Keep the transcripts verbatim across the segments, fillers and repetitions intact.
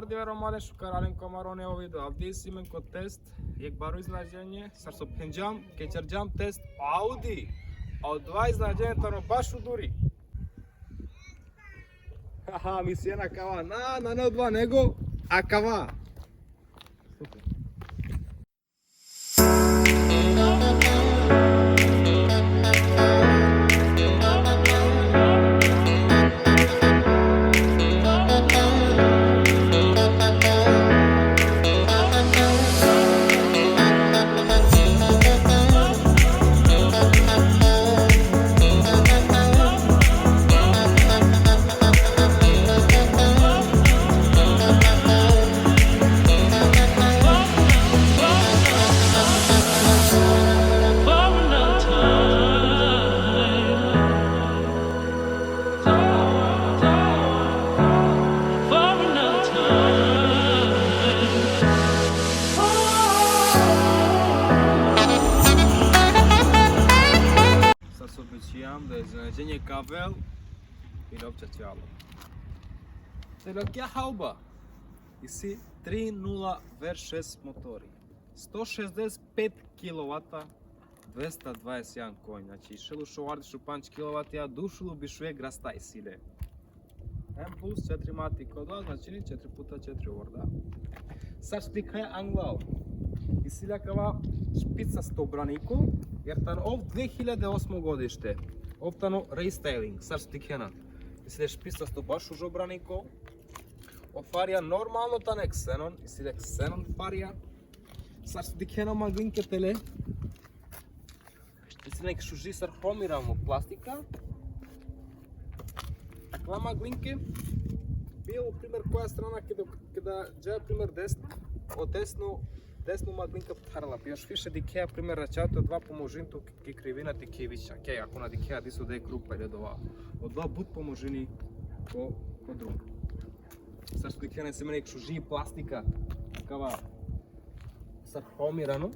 Divero male, šukar alen ko amaro nevo video. Avdi isi amen ko test, jekh baro iznenađenje, sar so phenđam, ke ćerđam test Audi. A odova iznenađenje tano baš u duri. Haha, misija na kava, na, na, ne odova, nego akava. Sar so obećijam da iznenađenje ka avel, i lopća ćalo. Te lokja hauba isi tri nula V šest motori, sto šezdeset pet kilovata, dvesta dvadeset jedan konj. Znači, šel u šovardeš u pandž kilovati, a dušulu bišuje grasta isi le. M plus četiri mati ko dva, znači ni četiri puta četiri, vorda. Sar so dikhaja anglal, isi le akava špicasto braniko, jer tano ov dve hiljade osmo godište. Ov tano restyling, sar so dikhena. Isi le špicasto baš užo braniko. O farja normalno tane ksenon, isi le ksenon farja. Sar so dikhena maglinke tele. Isi le jekh šuži sar hromirano plastika. Akala maglinke, bilo primer koja strana keda, keda džaja primer desno, o desno, desno maglinka ptharela pe. Još više dikhea primer račate, odova pomožini tu ki krivina, dikhea više. Ke, ako na dikhea diso da je grupa ili odova. Odova but pomožini ko, ko drum. Sar so dikhena, isi amen jekh šuži plastika, akava sar hromirano.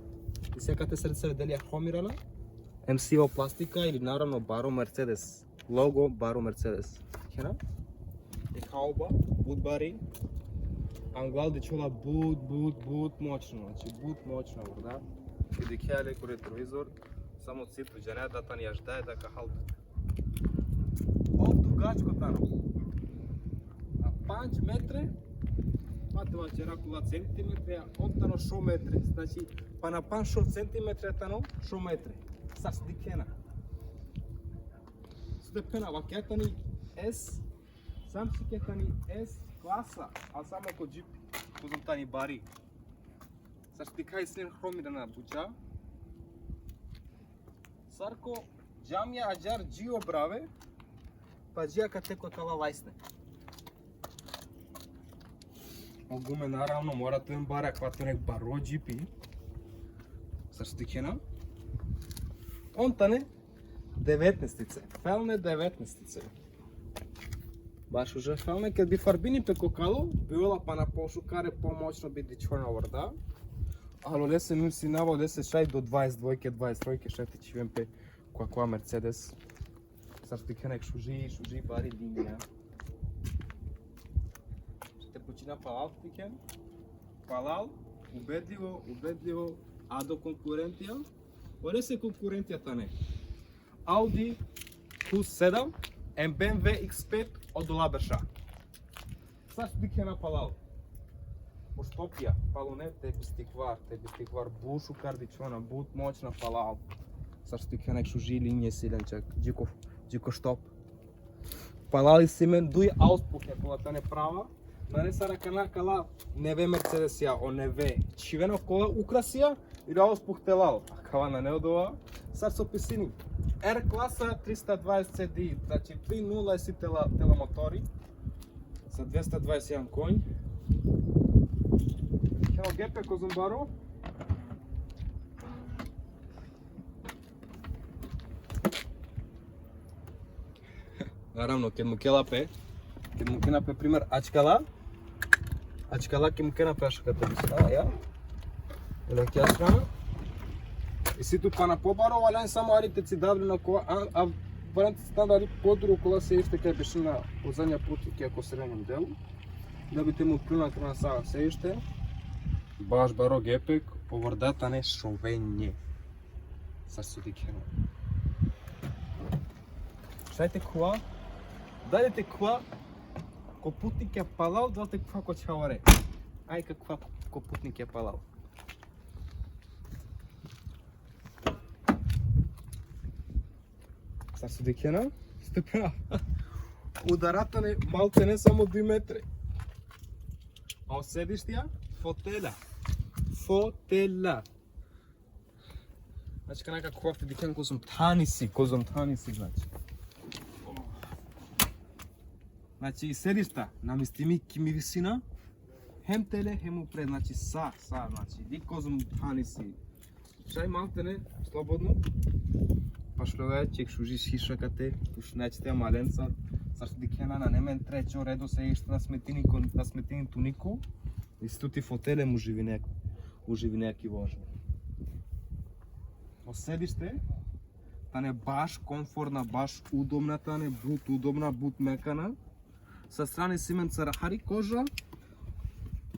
Isi akate srce delija hromirana. M C O plastika ili naravno baro Mercedes. Logo baro Mercedes. Dikhena? E hauba, but bari. Anglal dičhola but, but, but moćno. Znači, but moćno, da? I dikhea le ko retrovizor, samo citu džanea da tani aždaja da ka hal. Ov dugačko tano. A pandž metre, pa te vaćera kola centimetre, a ov tano šov metre. Znači, pana pandž šov centimetre tano šov metre. Sar so dikhena. So dikhena, vakja tani S, sam si ke tani S klasa, a samo ko džipi, kozom tani bari. Sar so dikha, isi len hromirana buča. Sar ko džamija ađar dži o brave, pa dži akate ko kala lajsne. O gume naravno mora te oven bare, akava tano jekh baro džipi. Sar so dikhena. On tane devetnaestice, felne devetnaestice. Baš uža felne, ked bi farbini pe ko kalo, bi ovela pana pošukare, pomoćno bi dičhona, vorda. Ali olese mislinava, olese šaj do dvadeset dvojke, dvadeset trojke šaj te čhiven pe ko akava Mercedes. Sar so dikhena, jekh šuži, šuži bari linija. Te počina palal, dikhena. Palal, ubedljivo, ubedljivo, a do konkurentija, olese konkurentija tane Audi Q sedam, em B M W X pet odola berša. Sar so dikhena palal. O štopija, palune, te bi stikvar, te bi stikvar, but šukar dičhona, but moćna palal. Sar so dikhena, jekh šuži linija isi len čak, dži ko, dži ko štop. Palal isi amen duj auspuhe, kola tane prava. Nane sar akana kala neve Mercedesija, o neve. Čhivena kola ukrasija, ili auspuh telal. Akava nane odova. Sar so pisini R klasa trista dvadeset C D, znači tri nula isi tela, tela motori. Sa dvesta dvadeset jedan konj. Evo gepe kozom baro. Naravno, ked mukela pe, ked mukena pe primer ačkala, ačkala ked mukena pe aška te misla, ja? Ili kja strana? Isi tu pana pobaro, valjani samo ari te cidav le na ko, a, a valjani te cidav le ari poduru kola se ište kaj bešina po zadnja puti kaj ko srednjem delu. Da bi te muklum akana sa sedište, baš baro gepek, o vorda tane šovenje. Sar so dikhena. Šaj te khuva, dali te khuva ko putnikja palal, dali te khuva ko čhavore. Aj ka khuva ko putnikja palal. Sar so dikhena, stupna. Udara tane maltene samo duj metre. A o sedištija, fotela. Fotela. Znači, kana ka khuva te dikhen kozom than isi, kozom than isi, znači. Znači, i sedišta namestimi ki mi visina, hem tele, hem upre, znači, sa, sa, znači, dik kozom than isi. Šaj maltene, slobodno. Pa šlo da ček šuži šiša kate, kuš, znači, te malenca, sar so dikhena, nane amen trećo redo sedište na smetini, ko, na smetini tu niko, isi tuti fotele mu živine, mu živine ki vožnja. O sedište tane baš komfortna, baš udobna tane, but udobna, but mekana. Sa strane isi amen sar hari koža,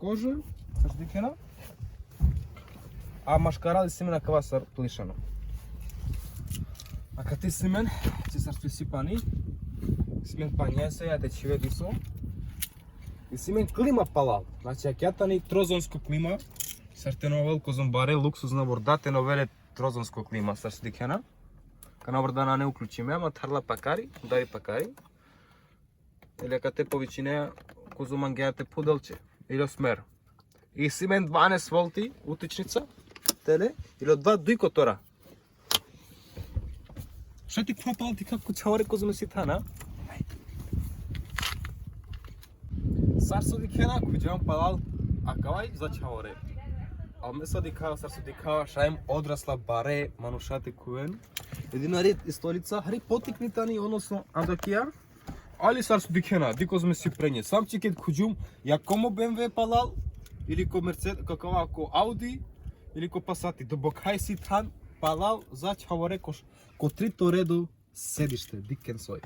koža, sar so dikhena. A maškaral isi amen akava sar plišano. Akate isi amen, či sar so isi pani, isi amen panjese, ja te čhive diso. Isi amen klima palal, znači, akija tani trozonsko klima, sar te na ovel kozom bare luksuzna vorda te na ovel e trozonsko klima, sar so dikhena. Kana vorda nane uključime, ama tharla pakari, udari pakari. Ili akate povičine, kozom mangea te podelče. Ili o smer. Isi amen dvanaest volti utičnica, tele, ili o dva duj kotora. Šaj te khuva palal te dikha ko čhavore kozom isi than, a? Sar so dikhena, khuđam palal, akava i za čhavore. A me so dikhava, sar so dikhava, šaj hem odrasla bare manuša te khuven. Jedino hari i stolica, hari potikni tani, odnosno andakija. Ali sar so dikhena, dik kozom isi prenje. Sam čiked khuđum, ja ko mo B M W palal, ili ko Mercedes, ko kava, ko Audi, ili ko Passati. Dobokha isi than palal za čhavore ko, ko trito redo sedište, dikhen soj.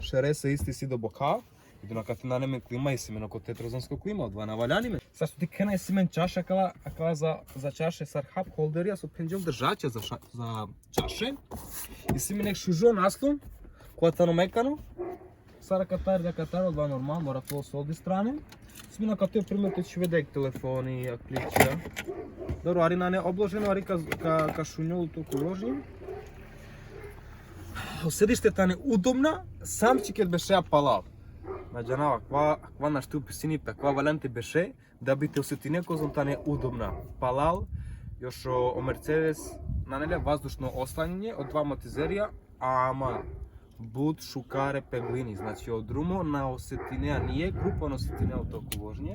Šerese isti si dobokha, jedino akate nane amen klima, isi amen kote trozonsko klima, odova na valjani amen. Sar so dikhena, isi amen čaša akala, akala za, za čaše sar cup holderija, so phenđol držača za ša-, za čaše. Isi amen jek šužo naslon, kova tano mekano. Sar akatar, akatar, odova normalno, mora te ovel soldi strane. Isi amen akate, primer, te čhive dek telefoni, a ključija. Dobro, ari nane obloženo, ari ka, ka, ka šunjol tu ko vožnji. O sedište tane udobna, sam čiked bešea palal. Na džanava, akava, akava našti upisini pe, akava valjani te beše, da bi te osetine kozom tane udobna. Palal, još o, o Mercedes, nane le vazdušno oslanjanje, o dva amortizerija, ama but šukare peglini, znači o drumo na osetinea, nije grupa na osetinea u toku vožnje.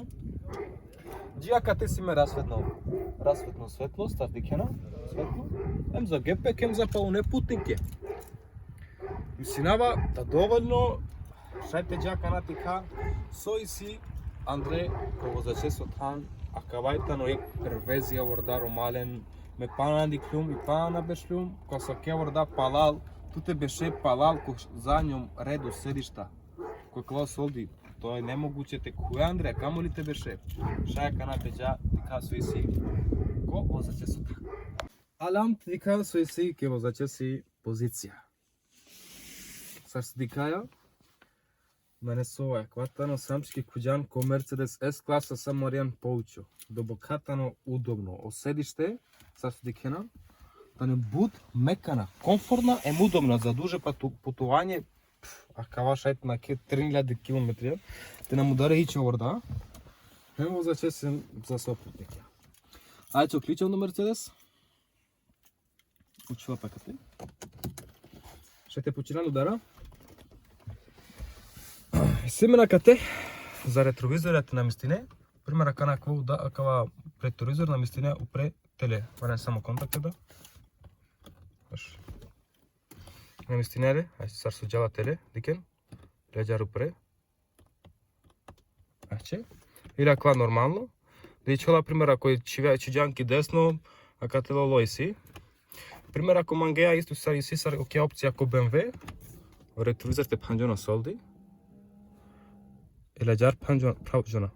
Dži akate isi amen rasvetno, rasvetno svetlo, sar dikhena, svetlo, em za gepek, em za palune putnike. Mislinava da dovoljno, šaj te dža akana te dikha so isi andre ko vozačeso than, akava i tano jek perverzija vorda, romalen, me pana na dikhlum i pana na bešlum, ko asavke vorda palal, tu te beše palal ko zadnjom redu sedišta. Ko akava soldi, to je nemoguće te khuve andre, a kamoli te beše. Šaj akana te dža, te dikha so isi ko vozačeso than. Alam te dikha so isi ke vozačesi pozicija. Sar so dikhaja, mane so, akava tano, sam čiked khuđan ko Mercedes S klasa, samo arijan poučo. Dobokha tano, udobno. O sedište, sar so dikhena, tane but mekana, komfortna, em udobna za duže patu-, putovanje, pf, akava šaj te nakhe trin iljade kilometri, te na mudare hič o vorda. Hem vozačese, za soputnike. Ajde, uključam do Mercedes. Učila pa kate. Šaj te počina udara. Isi amen akate za retrovizor te namestine. Primer, akana akava uda-, akava retrovizor namestine upre tele. Valjani samo kontakt da. Baš. Namestine le, aj sar so džala tele, dikhen. Ledžar upre. Ače. Ili akava normalno. Da ičhola, primer, ako čhive, čhiđan ki desno, akate lolo isi. Primer, ako mangea isto sar isi sar, okej, opcija ko B M W, retrovizor te phanđon o soldi. Ili ađar phanđona, phanđona.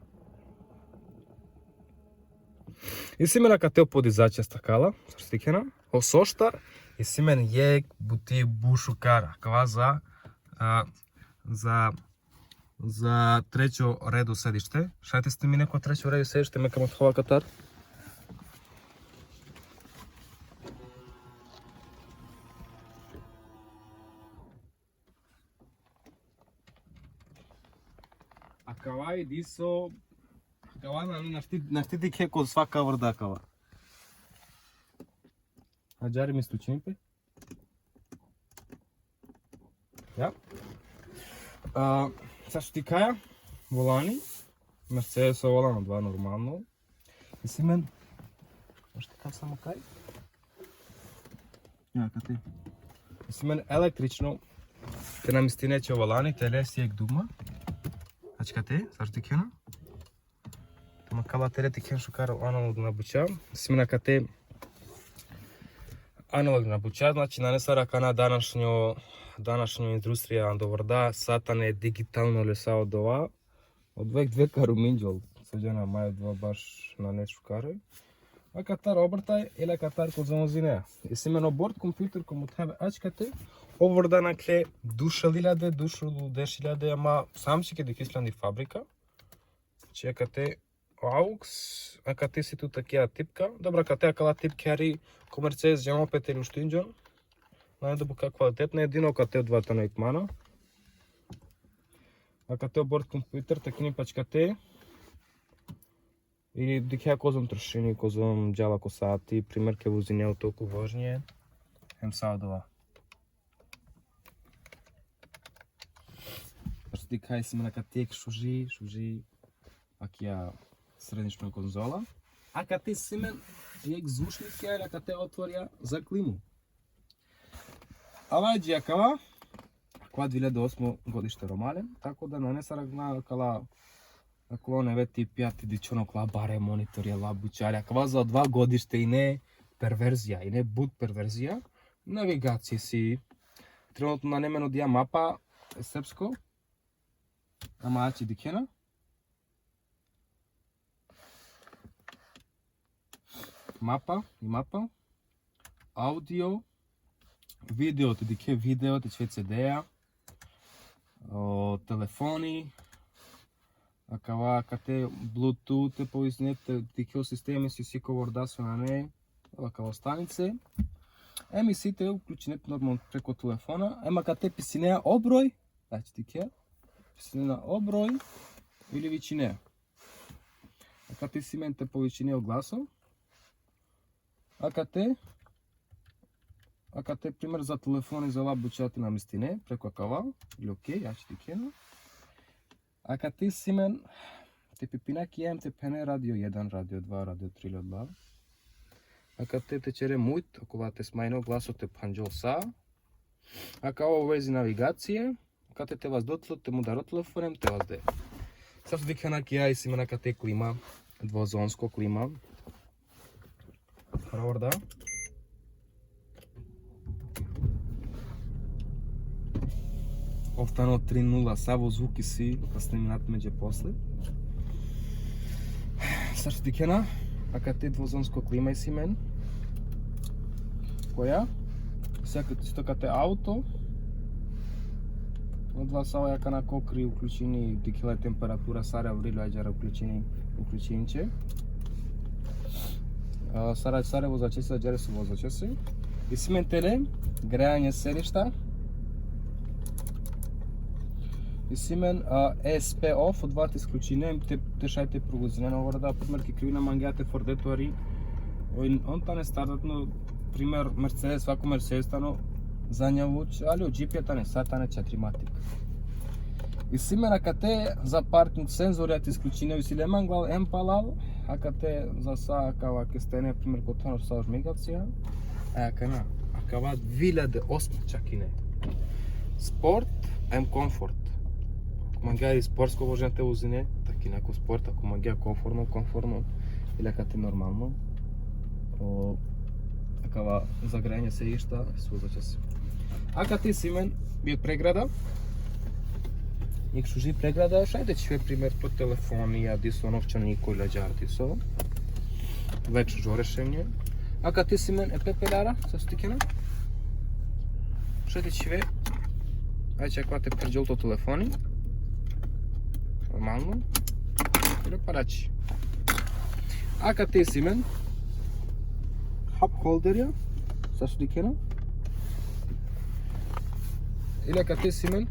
Isi men akate o podizača stakala, sar so dikhena, o soštar, isi men jek buti but šukar, akava za, a, za, za trećo redo sedište. Šaj te snimine ko trećo redo sedište, me ka mothova katar. Akava i diso, akava na, našti, našti dikhe ko svaka vrda akava. Ađari mi stučin pe. Ja. A, sar so dikhaja, volani. Mercedes volano, dva normalno. Isi men, možda ka samo kaj? Ja, kate. Isi men električno, te namestine će volani, te lesi jek dugma. Ačkate, sar so dikhena. Te ma kala tere te dikhen šukar analogna buća. Isi men akate analogna buća, znači nane sar akana današnjo, današnjo industrija ando vrda, sa tane digitalno lesa odova. Odova jek dve ka ruminđol, so džana, ma odova baš nane šukare. Akatar obrtaj, ili akatar kozom uzinea. Isi men o bord kompjuter, ko mothav ačkate, o vrda nakhle duj šel iljade, duj šel deš iljade, ama sam si ke dikhis landi fabrika. Či akate aux, akate si tut akija tipka. Dobro, akate akala tipke hari ko Mercedes džanol pe te luštinđon. Nane dobuka kvalitetna, jedino akate odova tano jek mana. Akate o bord kompjuter, takini pe ačkate. Ili dikhea kozom trošini, kozom džala ko sati, primer ke vozine auto ko vožnje. Hem sa odova. Sar so dikhaja, isi men akate jek šuži, šuži, akija središnjo konzola. Akate isi men jek zvučnik, akate otvorja za klimu. Ava dži akava, akava dve hiljade osmo godište romalen, tako da nane sar akana kala, akala neve tipja te dičhon okola bare monitorja, la bućalja, akava za odova godište ine perverzija, ine but perverzija. Navigacija si, trenutno nane men odija mapa srpsko, ama ači dikhena. Mapa, i mapa. Audio. Video, te dikhe video, te čhive C D-ja. O, telefoni. Akava akate Bluetooth, te povezine, te dikhe o sistemi si, si ko vorda so nane. Akava stanice. Em isi te uključine normalno preko telefona. Em akate pisinea o broj. Znači, dikhe. Pisinea o broj ili vičinea. Akate isi men te povičine o glaso. Akate, akate primer za telefoni, za la buća te namestine preko akava. Ili okej, ja će dikhena. Akate isi men te pipina ki em te phene radio jedan, radio dva, radio tri, la. Akate te ćere mute, okova te smanjine o glaso, te phanđol sa. Akava u vezi navigacije. Akate te vazdo tlo, te mudaro telefon em te vazde. Sar so dikhena, akija isi men akate klima, dvozonsko klima. Prvo da. Ov tano tri nula, savo zvuki si, pa sniminat me dže posle. Sar so dikhena, akate dvozonsko klima isi men. Koja? Seka isto akate auto. Odova savo akana kokri uključini, dikhela temperatura, sare avrilo ađar uključini, uključini će. A, sare, sare vozačese, ađare so vozačese. Isi men tele, grejanje sedišta. Isi men, a, E S P off, odova te isključine, te, te šaj te provozine na vrda, primer, ki krivina mangea te forde tu hari. On, on tane standardno, primer, Mercedes, svako Mercedes tano zadnja vuč, ali o džipja tane, sa tane četiri matik. Isi men akate za parking senzorja te isključine, isi le manglal em palal, akate za sa akava ke stene, primer, ko tano sa o žmigacija. E, akana, akava dve hiljade osma čak ine. Sport em komfort. Ako mangea i sportsko vožnja te vozine, takina ko sport, ako mangea komfortno, komfortno, ili akate normalno. O, akava za grejanje sedišta, so vozačese. Akate isi men jek pregrada. Jekh šuži pregrada, šaj te čhive primer po telefoni, ja diso novčaniko ili ađahar diso. Već šužo rešenje. Akate si amen e pepelara, sar so dikhena. Šaj te čhive. Aj, čak akate perdžol to telefoni. Normalno. Ili parači. Akate si amen cup holderja, sar so dikhena. Ili akate si amen.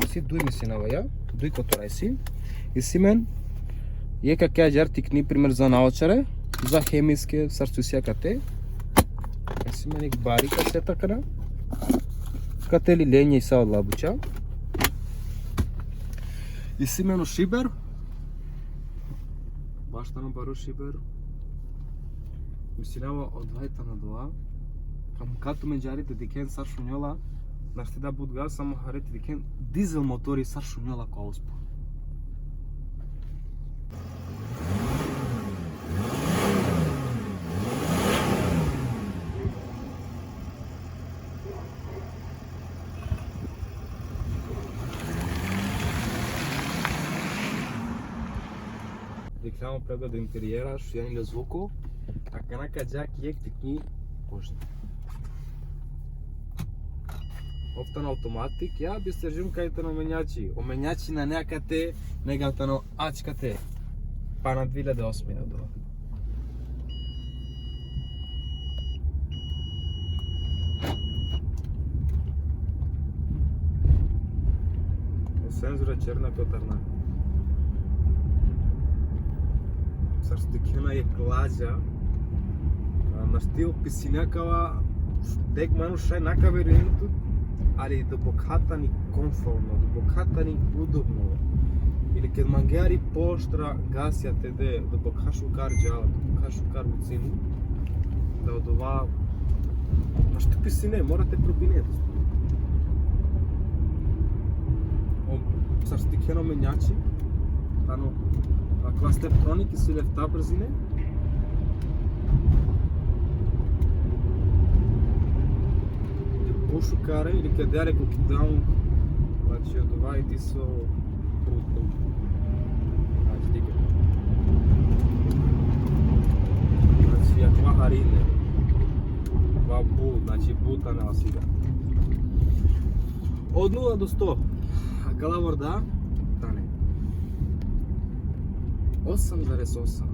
Isi duj, mislinava, ja? Duj kotora isi. Isi amen jekh akaja ađahar tikni, primer, za naočare, za hemijske, sar so isi akate. Isi amen jekh bari kaseta akana. Akate li lenja i sa odola buća. Isi amen o šiber. Baš tano baro šiber. Mislinava odova tano dova. Ka mukha tumen ađahar te dikhen sar šunjola. Našti da but gas, samo hari te dikhen dizel motori sar šunjola ko auspuh. Reklama, pregled interiera, šujan le zvuko, akana ka dža ki jekh tikni vožnja. Ov tano automatik, ja bistergjum kaj tano menjači. O menjači nane akate, nego tano ač kate. Pana dve hiljade osmi na dova. O senzora černa kotarna. Sar so dikhena, jekh lađa. A, našti opisina kava, dek manuš šaj na ka verujnen tut, ali dobokha tani komforno, dobokha tani udobno. Ili ked mangea hari poštar gasja te de, dobokha šukar džala, dobokha šukar vucini. Da odova, našti opisine, mora te probine. O, sar so dikhena, o menjači tano, a, Clubsteptronic, isi le efta brzine. But šukare, ili ked dea le ko kickdown, znači, odova i diso but. Znači, dikh. Znači, akava hari ine. Akava but, znači, but tane asiga. Od nula do sto. Akala vorda tane osam zarez osam.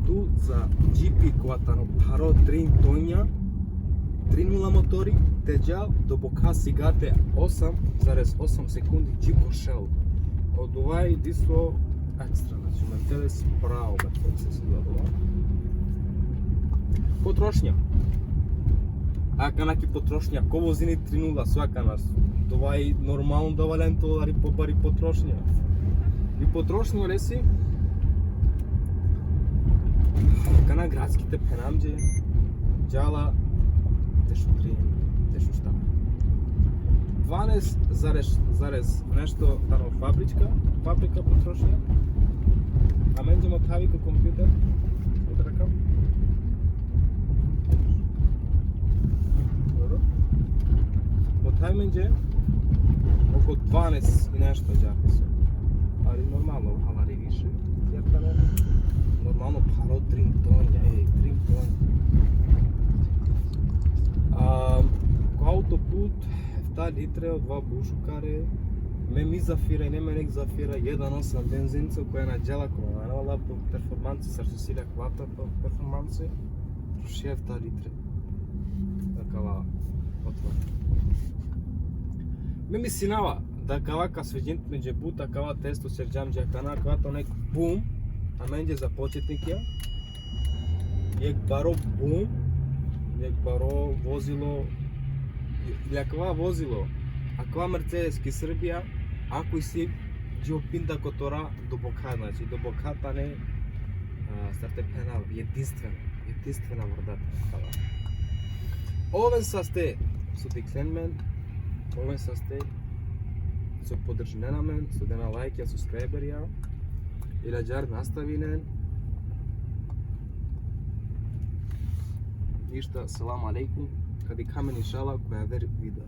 Tu za džipi kova tano pharo trin tonja, tri nula motori, te dža dobokha sigate osam zarez osam sekundi dži ko šel. Odova i diso ekstra, znači, Mercedes pravo, Mercedes si odova. Potrošnja. Akana ki potrošnja, ko vozini tri nula, so akana, odova i normalno da valjani te ovel hari pobari potrošnja. I potrošnja lesi, akana gradski te phenav amenđe, džala dešutrin, dešuštar. Dvanaest zarez, zarez nešto tano fabrička, fabrika potrošnja. Amenđe mothavi ko kompjuter, odrakam. Dobro. Mothavi amenđe oko dvanaest i nešto džapiso. Ali normalno, halari više. Jer tano normalno pharo trin tonja, ej, trin tonja. A, ko autoput, efta litre, odova but šukare. Me mi Zafira, ine amen jekh Zafira, jedan osam benzinca, koja na džala ko, ano, ala performanse, sar so isi le akava performanse, šel efta litre. Akava, otvor. Me mislinava da akava ka sviđini tumenđe but, akava testo so kerđam dži akana, akava tano jekh bum, amenđe za početnikija, jekh baro bum, jekh baro vozilo, ili akava vozilo, akava Mercedes ki Srbija, ako isi dži o pinda kotora, dobokha, znači, dobokha tane, a, sar te phenav, jedinstvena, jedinstvena vorda tane akava. Oven saste so dikhlen amen, oven saste so podržinen amen, so dena lajkja, subscriberja, ili ađahar nastavinen. Ništa, selam alejkum, ka dikha amen inšala ko javer video.